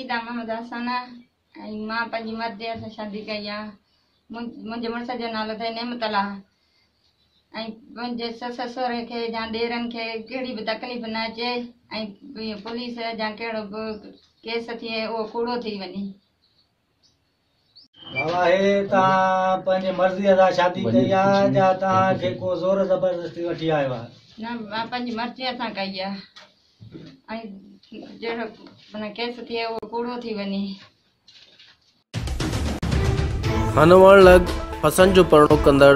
عيدا محمد حسن ۽ مان پنهنجي مرضيء سان شادي ڪئي آ. منهنجي مڙس جو نالو اٿئي نعمت الله ۽ منهنجي سس سهري کي يا ڏيرن کي ڪهڙي به تڪليف نه اچي ۽ پوليس يا ڪهڙو به ڪيس ٿئي اهو ڪوڙو ٿي وڃي. بابا هي توهان پنهنجي مرضيء سان شادي ڪئي آ يا توهان کي ڪو زور زبردستي وٺي آيو آ؟ نه مان پنهنجي مرضيء سان ڪئي آ ۽ جهڙو معنيٰ ڪيس ٿئي اهو ڪوڙو ٿي وڃي. خانواهڻ لڳ پسند جو پرڻو ڪندڙ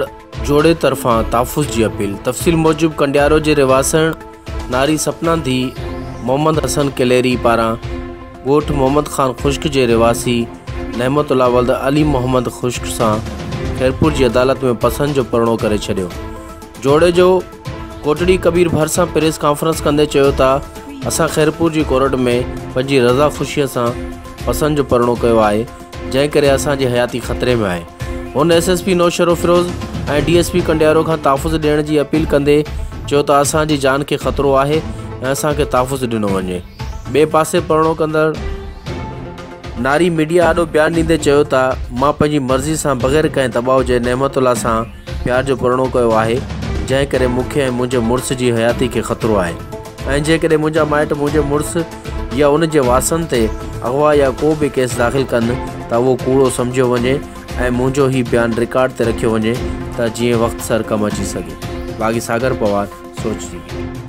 جوڙي طرفان تحفظ جي اپيل، تفصيل موجب ڪنڊيارو جي رهواسڻ ناري سپنا ڌي محمد حسن ڪليري پاران ڳوٺ محمد خان خشڪ جي رهواسي نعمت الله ولد علي محمد خشڪ سان خيرپور جي عدالت ۾ پسند جو پرڻو ڪري ڇڏيو. جوڙي جو ڪوٽڙي ڪبير ڀرسان پريس ڪانفرنس ڪندي چيو ته اسان خيرپور جي ڪورٽ ۾ پنهنجي رضا خوشيء سان پسند جو پرڻو ڪيو آهي جنهن ڪري اسان جي حياتي خطري ۾ آهي. هن S S P Naushahro Feroze ۽ D S P Kandiaro کان تحفظ ڏيڻ جي اپيل ڪندي چيو ته اسان جي جان کي خطرو آهي ۽ اسان کي تحفظ ڏنو وڃي. ٻئي پاسي پرڻو ڪندڙ ناري ميڊيا آڏو بيان ڏيندي چيو ته مان پنهنجي مرضي سان بغير ڪنهن دٻاء جي نعمت الله سان پيار جو پرڻو ڪيو آهي جنهن ڪري مون کي ۽ منهنجي مڙس جي حياتي کي خطرو آهي ۽ جيڪڏهن منهنجا مائٽ منهنجي مڙس يا ان جي وارثن تي اغوا يا ڪو به ڪيس داخل ڪن ته اهو ڪوڙو سمجهيو وڃي ۽ منهنجو هي بيان رڪارڊ تي رکيو وڃي ته جيئن وقت سر ڪم اچي سگهي. باغي ساگر پوار، سوچ ٽي وي.